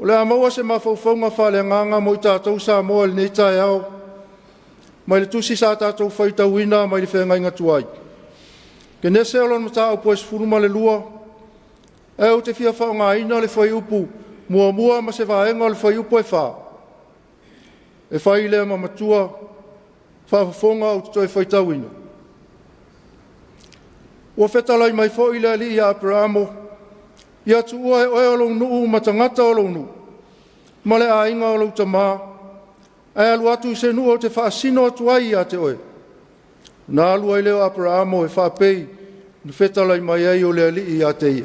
O le a maua se mafaufauga faaleagaga mo i tatou Samoa i lenei taeao mai le tusi sa tatou faitauina mai le feagaiga tuai. Kenese o lona mataupu e 12, ae ou te fia faaaogaina le fuaiupu 1 ma se vaega o le fuaiupu e 4, e fai lea ma matua faafofoga ou te toe faitauina. Ua fetalai mai foi le Alii ia Aperamo, ia tuua e oe lou nuu ma tagata o lou nuu, ma le aiga o lou tama, ae alu atu i se nuu ou te faasino atu ai ia te oe. Na alu ai lea o Aperamo e faapei na fetalai mai ai o le Alii ia te ia.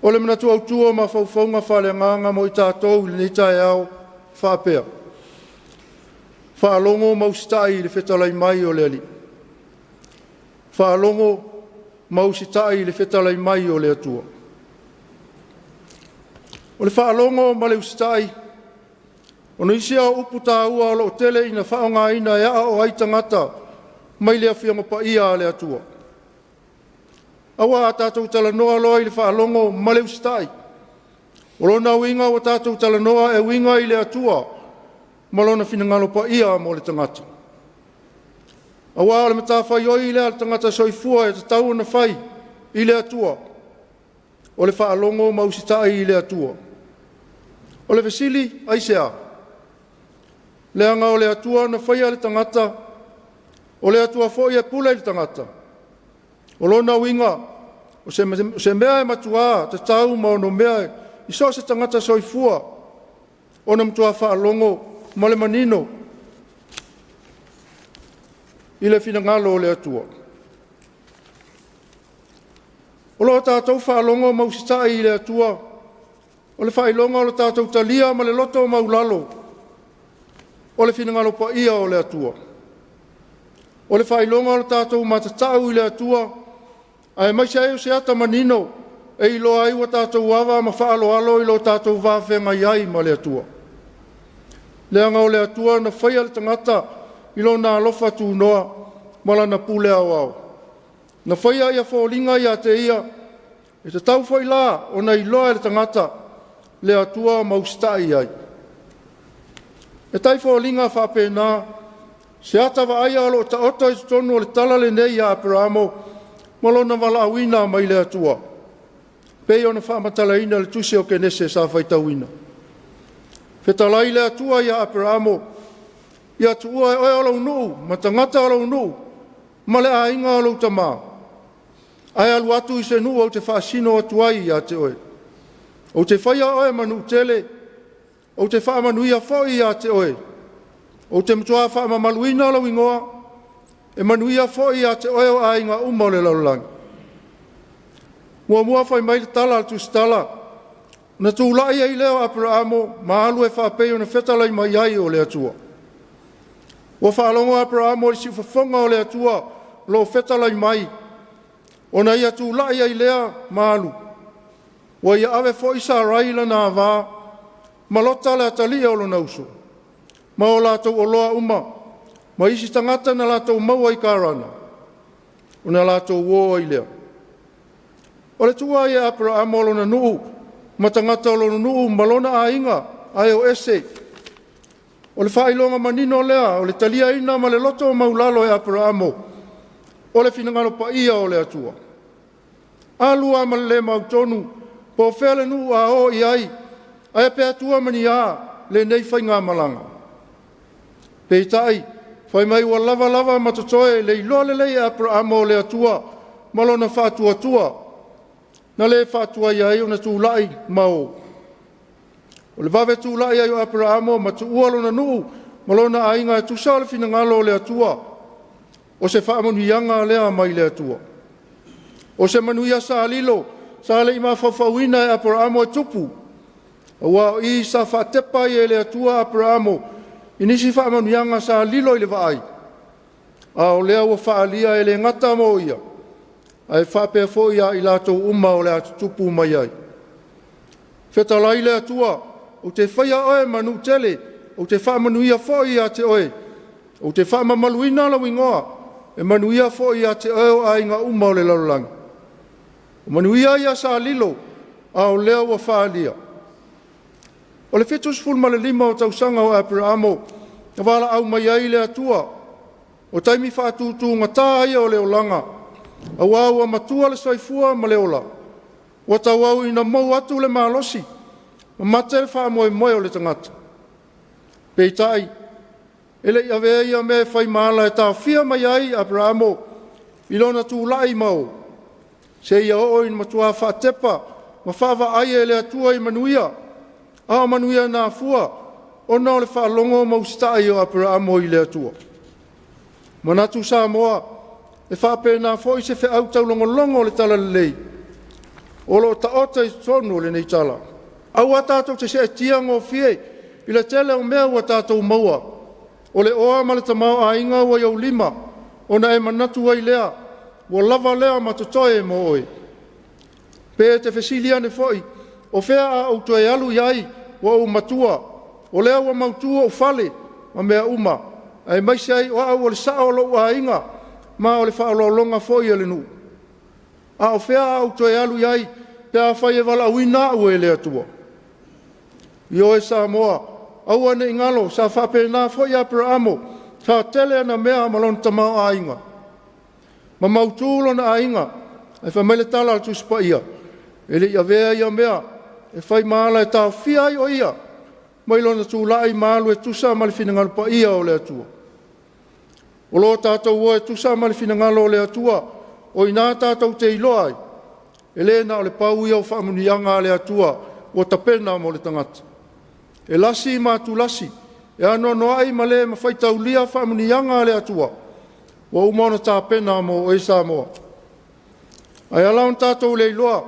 O le manatu autu o mafaufauga faaleagaga mo i tatou i lenei taeao e faapea, faalogo ma usitai i le fetalai mai o le Alii. Faalogo ma usitai i le fetalai mai o le Atua. O le faalogo ma le usitai, o nisi ia o upu taua o lo o tele ina faaaogaina e aoao ai tagata mai le Afioga Paia a le Atua. Aua a tatou talanoa loa i le faalogo ma le usitai, o lona uiga ua tatou talanoa e uiga i le Atua ma lona finagalo paia mo le tagata. Aua o le matafaioi lea a le tagata soifua e tatau ona fai i le Atua, o le faalogo ma usitai i le Atua. O le fesili, aisea? Leaga o le Atua na faia le tagata, o le Atua foi e pule i le tagata. O lona uiga, o se mea e matua tatau ma onomea i so o se tagata soifua ona matua faalogo ma le manino i le finagalo o le Atua. O lo tatou faalogo ma usitai i le Atua, o le faailoga o le tatou talia ma le loto maualalo o le finagalo paia o le Atua. O le faailoga o le tatou matatau i le Atua, aemaise ai o se ata manino e iloa ai ua tatou ava ma faaaloalo i lo tatou va feagai ai ma le Atua. Leaga o le Atua na faia le tagata i lona alofa tunoa ma lana pule aoao. Na faia ia foliga ia te ia, e tatau foi la ona iloa e le tagata le Atua ma usitai i ai. E tai foliga faapena se ata vaaia o lo o taoto i totonu o le tala lenei a Aperamo ma lona valaauina mai le Atua, pei ona faamatalaina i le tusi o Kenese sa faitauina. Fetalai le Atua ia Aperamo, ia tuua e oe lou nuu ma tagata o lou nuu ma le aiga o lou tama, ae alu atu i se nuu ou te faasino atu ai ia te oe. Ou te faia oe ma nuu tele, ou te faamanuia foi ia te oe. Ou te matua faamamaluina lou igoa, e manuia foi ia te oe aiga uma o le lalolagi. Muamua fai mai le tala a le Tusitala, na tulai ai lea o Aperamo ma alu e faapei ona fetalai mai ai o le Atua. Ua faalogo Aperamo i le siufofoga o le Atua o lo o fetalai mai, ona ia tulai ai lea ma alu. Ua ia ave foi Sarai lana ava ma Lota le atalii o lona uso, ma o latou oloa uma, ma isi tagata na latou maua i Karana, ona latou o ai lea. O le tuua ai e Aperamo o lona nuu ma tagata o lona nuu ma lona aiga ae o ese. O le faailoga manino lea o le taliaina ma le loto maualalo e Aperamo o le finagalo paia o le Atua. Alu lava ma le le mautonu po o fea le nuu a o i ai, ae pe atua ma ni a lenei faigamalaga. Peitai, fai mai ua lava lava ma totoe le iloa lelei e Aperamo o le Atua ma lona faatuatua, na le faatuai ai ona tulai ma o. O le vave tulai ai o Aperamo ma tuua lona nuu ma lona aiga e tusa o le finagalo o le Atua, o se faamanuiaga lea mai le Atua. O se manuia sa lilo, sa le i mafaufauina e Aperamo e tupu, aua o i sa faatepa ai e le Atua Aperamo i nisi faamanuiaga sa lilo i le vaai, a o lea ua faaalia e le gata mo ia, ae faapea foi ia i latou uma o le a tutupu mai ai. Fetalai le Atua, ou te faia oe ma nuu tele, ou te faamanuia foi ia te oe, ou te faamamaluina lou igoa, e manuia foi ia te oe aiga uma o le lalolagi. O manuia ia sa lilo a o lea ua faaalia. O le 75 o tausaga o Aperamo na valaau mai ai le Atua, o taimi faatutugata ia o le olaga, aua ua matua le soifua ma le ola, ua tauau ina mou atu le malosi ma mate le faamoemoe o le tagata. Peitai, e le i avea ia mea e fai ma ala e taofia mai ai Aperamo i lona tulai ma o, seia oo ina matua faatepa ma faavaai e le Atua i manuia, a o manuia na afua ona o le faalogo ma usitai o Aperamo i le Atua. Manatu Samoa, e faapena foi se feau taulogologo o le talalelei o lo o taoto i totonu o lenei tala. Aua tatou te seetia gofie i le tele o mea ua tatou maua, o le oa ma le tamaoaiga ua i ou lima, ona e manatu ai lea, ua lava lea ma totoe mo oe. Pe e te fesili ane foi, o fea a ou toe alu i ai ua ou matua, o lea ua mautu ou fale ma mea uma, aemaise ai o au o le sao o lou aiga ma o le faaaloaloga foi a le nuu. A o fea a ou toe alu i ai pe afai e valaauina au e le Atua? Ioe Samoa, aua ne i galo sa faapena foi Aperamo, sa tele ana mea ma lona tamaoaiga, ma mautu lona aiga. Ae fai mai le tala a le Tusi Paia, e le i avea ia mea e fai ma ala e taofia ai o ia mai lona tulai ma alu e tusa ma le finagalo paia o le Atua. O lo tatou o e tusa ma le finagalo o le Atua, o i ina tatou te iloa ai, e le na o le pau ia o faamanuiaga a le Atua ua tapena mo le tagata. E lasi ma atulasi, e anoanoai ma le mafai taulia faamanuiaga a le Atua ua uma ona tapena mo oe Samoa. Ae ala ona tatou le iloa,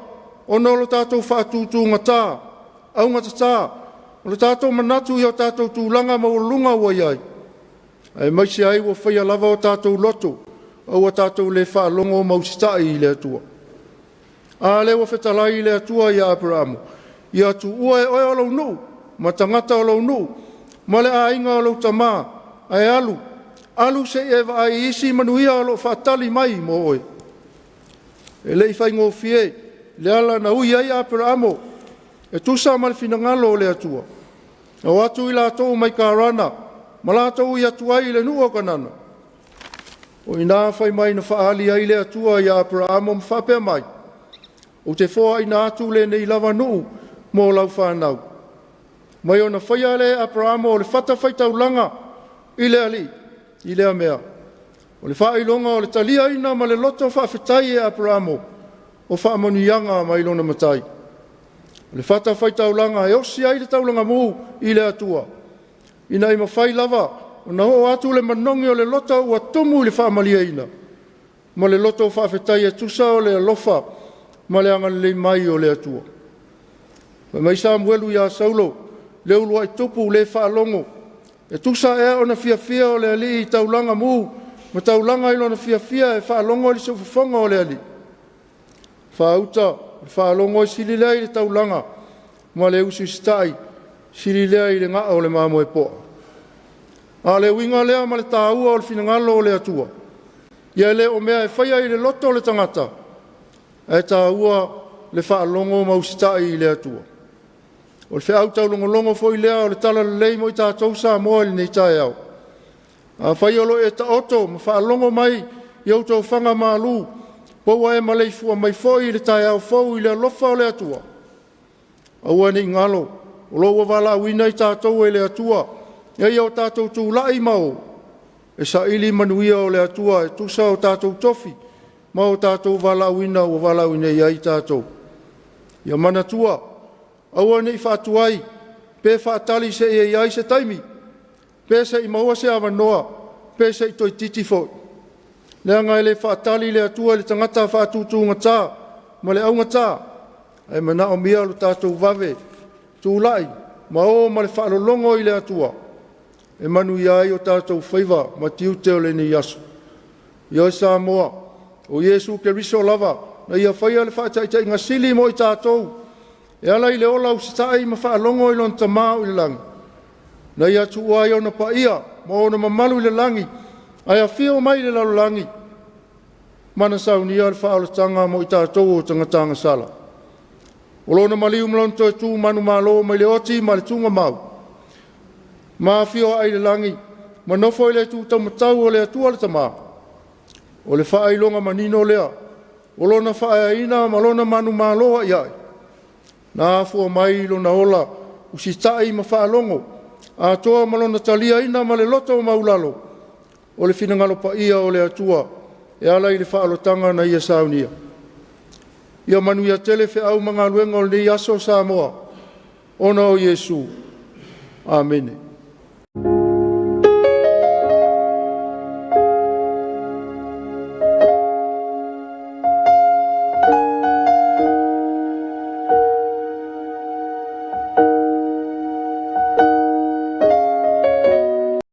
ona o lo tatou faatutugata, augatata, o le tatou manatu i o tatou tulaga maualuluga ua i ai, aemaise ai ua faia lava o tatou loto, a ua tatou le faalogo ma usitai i le Atua. A lea ua fetalai le Atua ia Aperamo, ia tuua e oe o lou nuu ma tagata o lou nuu ma le aiga o lou tama, ae alu, alu se i e vaai i isi manuia o lo o faatali mai mo oe. E le i faigofie le ala na ui ai Aperamo e tusa ma le finagalo o le Atua. Na o atu i latou mai Karana ma latou ui atu ai i le nuu o Kanana. O i ina fai mai na faaali ai le Atua ia Aperamo ma faapea mai, ou te foaina atu lenei lava nuu mo lau fanau. Mai ona faia lea e Aperamo o le fatafaitaulaga i le Alii i lea mea. O le faailoga o le taliaina ma le loto faafetai e Aperamo o faamanuiaga mai lona matai. O le fatafaitaulaga e osi ai le taulaga mu i le Atua, ina ia mafai lava ona oo atu le manogi o le loto ua tumu i le faamalieina ma le loto faafetai e tusa o le alofa ma le agalelei mai o le Atua. Fai mai Samuelu ia Saulo, le uluai tupu le faalogo, e tusa ea ona fiafia o le alii i taulaga mu ma taulaga i lona fiafia e faalogo i le siufofoga o le alii. Faauta o le faalogo e sili lea i le taulaga ma le usiusitai sili lea i le gao o le mamoe poa. A o le uiga lea ma le taua o le finagalo o le Atua, ia e le o mea e faia i le loto o le tagata, ae taua le faalogo ma usitai i le Atua. O le feau taulogologo foi lea o le talalelei mo i tatou Samoa i lenei taeao. Afai o lo o e taoto ma faalogo mai i ou tofaga malu, po ua e maleifua mai foi i le taeao fou i le alofa o le Atua, aua ne i galo o lo o ua valaauina i tatou e le Atua ina ia o tatou tulai ma o e saili manuia o le Atua e tusa o tatou tofi ma o tatou valaauina ua valaauina i ai tatou. Ia manatua, aua ne i faatuai pe faatali seia i ai se taimi, pe se i maua se avanoa, pe se i toeitiiti foi. Leaga e le faatali le Atua i le tagata faatutugata ma le augata, ae manaomia lo tatou vave tulai ma o ma le faalologo i le Atua e manuia ai o tatou faiva ma tiute o lenei aso. Ioe Samoa, o Iesu Keriso lava na ia faia le faataitaiga sili mo i tatou e ala i le ola usitai ma faalogo i lona Tama o i le lagi, na ia tuua ai ona paia ma ona mamalu i le lagi, ae afio mai i le lalolagi ma na saunia le faaolataga mo i tatou o tagata agasala. O Lona maliu ma Lona toe tu manumalo mai le oti ma le tugamau, ma afio ai i le lagi ma nofo i le itu taumatau o le Atua le Tama, o le faailoga manino lea o Lona faaeaina ma Lona manumalo aiai, na afua mai Lona ola usitai ma faalogo, atoa ma Lona taliaina ma le loto maualalo o le finagalo paia o le Atua e ala i le faaolataga na Ia saunia. Ia manuia tele feau ma galuega o lenei aso Samoa, ona o Iesu. Amene.